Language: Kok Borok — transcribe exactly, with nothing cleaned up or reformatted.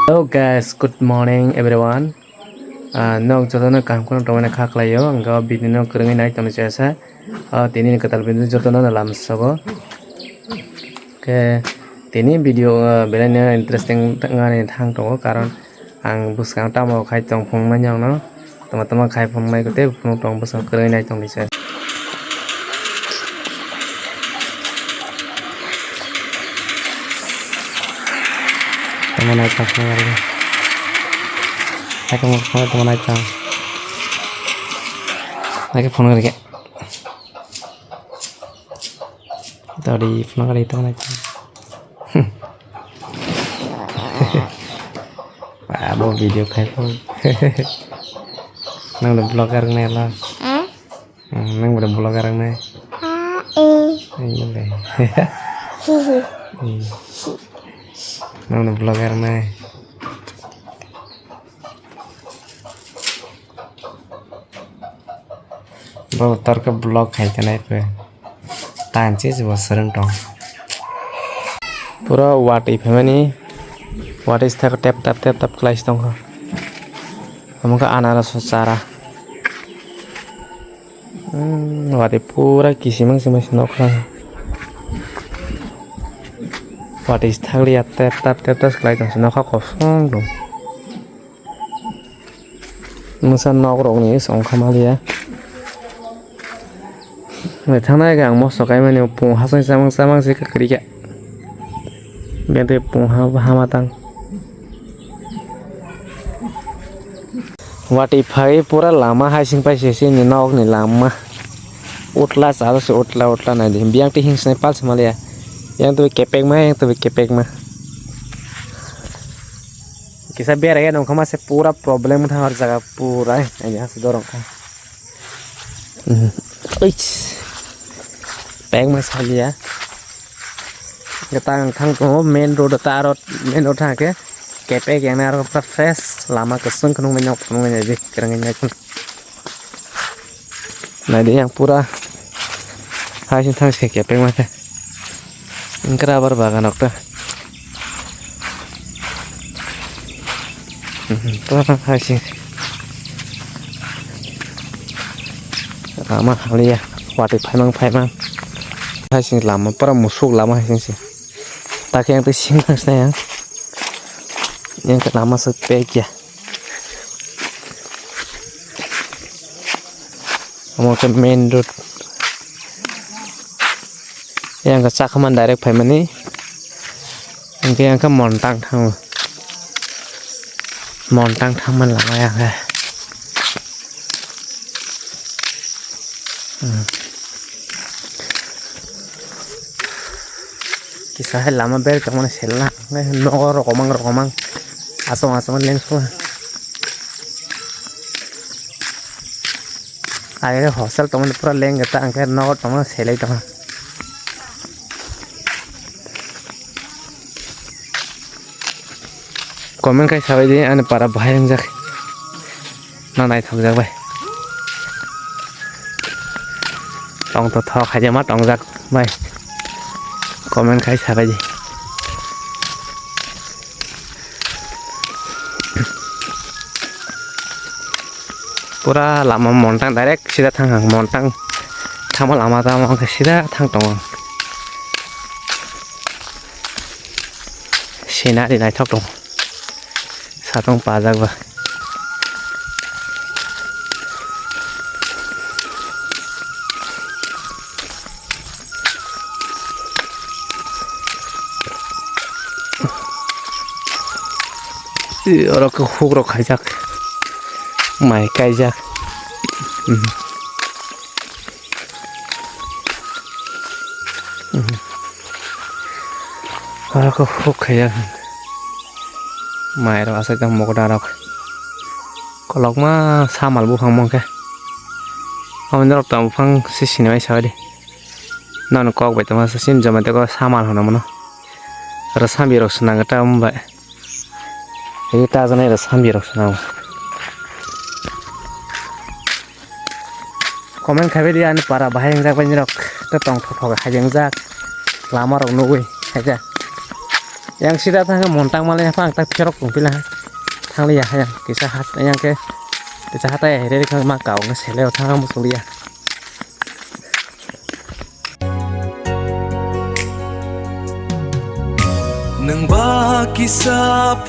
Hello guys, good morning everyone. Ah, nok jotono kaham kheno tongmani kha khlaio, ang o video no kwrwngwi nai tongni chesa. Ah, tini ni kwtal video jotono no lam sobo. Ke tini video, ah, belai no interesting thangani thang tongo, karon ang bwskang tamo khai tong phunuknai nokno. Tama tama khai phunuknai ko tei phunuk tong bwswk kwrwi nai tong di se. Tama nai tong phunuk nai. Hai tong phunuk tama nai tong. Hai phunuk rike. Tadi phunuk rike tama nai tong. Abo video khai phone. Nang da vlogger nai la. Hmm? Hmm, nang da vlogger nai. Ah, eh. Ayo le. Hmm. Nang da vlogger nai. Bo torkhe vlog khai kanai phe. Tan se se bo swrwng tong. Pura watwi phaimani, watwi sithak tep tap tep tap khlai se tongkha. Omo khe anaros o chara. Hmm, watwi pura kisimang simang se nokha. Watwi sithak liya tep tap tep tap khlai tong se nokha kosong tong. Masa nok rok ni song kha maliya. Nai thang nai ang moso kai mani pung hasing samang samang se kwrwi kha. Bede pung ha hama tang. Watwi phai pura lama hai sing pai se se ni nok ni lama. Utla sa se utla utla nai di. Biang ti hing sinai pal se maliya. Yang tu kepek ma, yang tu kepek ma. Kisa beraiya nongkha ma se pura problem wngkha hor jaga pura, eh, aini hasi dorong kha. Mhm. Uits. Pek ma saliya. Gata ang thang tongo main road ta aro main road thang khe kepek yang aro pura fresh lama kwswng khwnwi nai phunuknai di kwrwngwi nai. Naidi yang pura hai sing thang se kepek ma khe. Wngkha rubber bagan rok ta. Pura hai sing. Lama haliya watwi phaimang phaimang. Hai sing lama pura musuk lama hai sing se. Takhe yang twi sing nang snai ang. Yang khe lama se pek ya. Omo khe main road. Yang khe Chakhaman direct phaimani. Hingkhe yang khe Montang thango. Montang thangmani lama yang khe. Hmm. Kisa hai lama berajak mani selna, nogo rokomang rokomang, asong asong lengsu. Aire hostel tongmani pura leng gata, angke nogo tongmani selai tongo. Comment khai sabai di, ani para bahai wngjak. Na naithokjak bai. Tong to thok haijama tongjak bai. Comment khai sabai di. Pura lama Montang direct sida thang ang, Montang thangma lama tamo ang sida thang tong ang. Scenery naithok tong. Satong pajak ba. Oro khe huk rok khaijak, mai kaijak. Oro khe huk khaijak, mai rok asai tong mokoda rok. Kolokma samal buphang mong khe. Omo norok tong buphang se sinimai sabai di. Nono kok bai tongma se sim joma tei kok samal hwnwi mano. Oro sambi rok swnam khe ta omo bai. Tei ta jani oro sambi rok swnam. Comment khai bai di ani para bahai wngjak bai nirok tei tongthok thok hai wngjak lama rok nugwi khaijak. Yang sida thang mon tang male phang tak chorok tong pila. Thang liya yang kisa hat yang ke kisa hatai re khang ma kau nge sele thang mo suliya. Nang ba kisa